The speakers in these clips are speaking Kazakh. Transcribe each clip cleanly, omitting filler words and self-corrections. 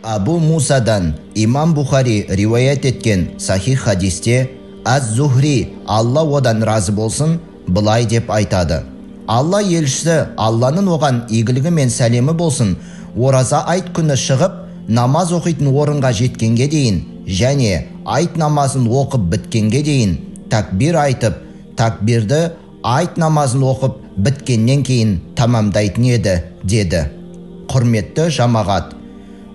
Абу Мусадан имам Бухари риуаят еткен сахих хадисте Аз-Зухри, Алла одан разы болсын, былай деп айтады: Алла елшісі, Алланың оған игілігі мен сәлемі болсын, ораза айт күні шығып, намаз оқитын орынға жеткенге дейін және айт намазын оқып біткенге дейін такбир айтып, такбирді айт намазын оқып біткеннен кейін тамамдайтын еді, деді. Құрметті жамағат,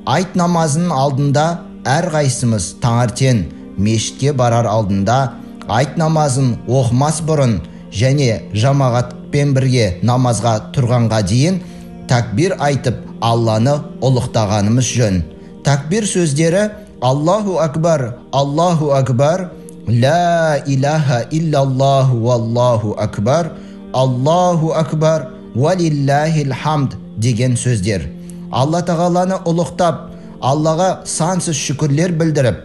айт намазының алдында әрқайсымыз таңертең мешітке барар алдында айт намазын оқымас бұрын және жамағатпен бірге намазға тұрғанға дейін такбир айтып, Алланы ұлықтағанымыз жөн. Такбир сөздері Аллаху акбар, Аллаху акбар, ла илаха иллаллаху валлаху акбар, Аллаху акбар, уалиллахил хамд деген сөздер. Алла тағаланы ұлықтап, Аллаға сансыз шүкірлер білдіріп,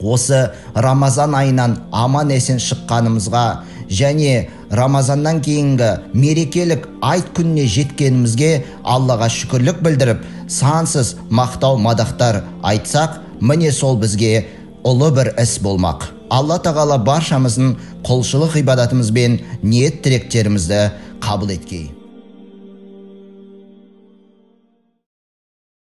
осы Рамазан айынан аман есен шыққанымызға және Рамазаннан кейінгі мерекелік айт күніне жеткенімізге Аллаға шүкірлік білдіріп, сансыз мақтау мадақтар айтсақ, міне сол бізге ұлы бір іс болмақ. Алла тағала баршамыздың құлшылық ғибадатымыз бен ниет тілектерімізді қабыл еткей.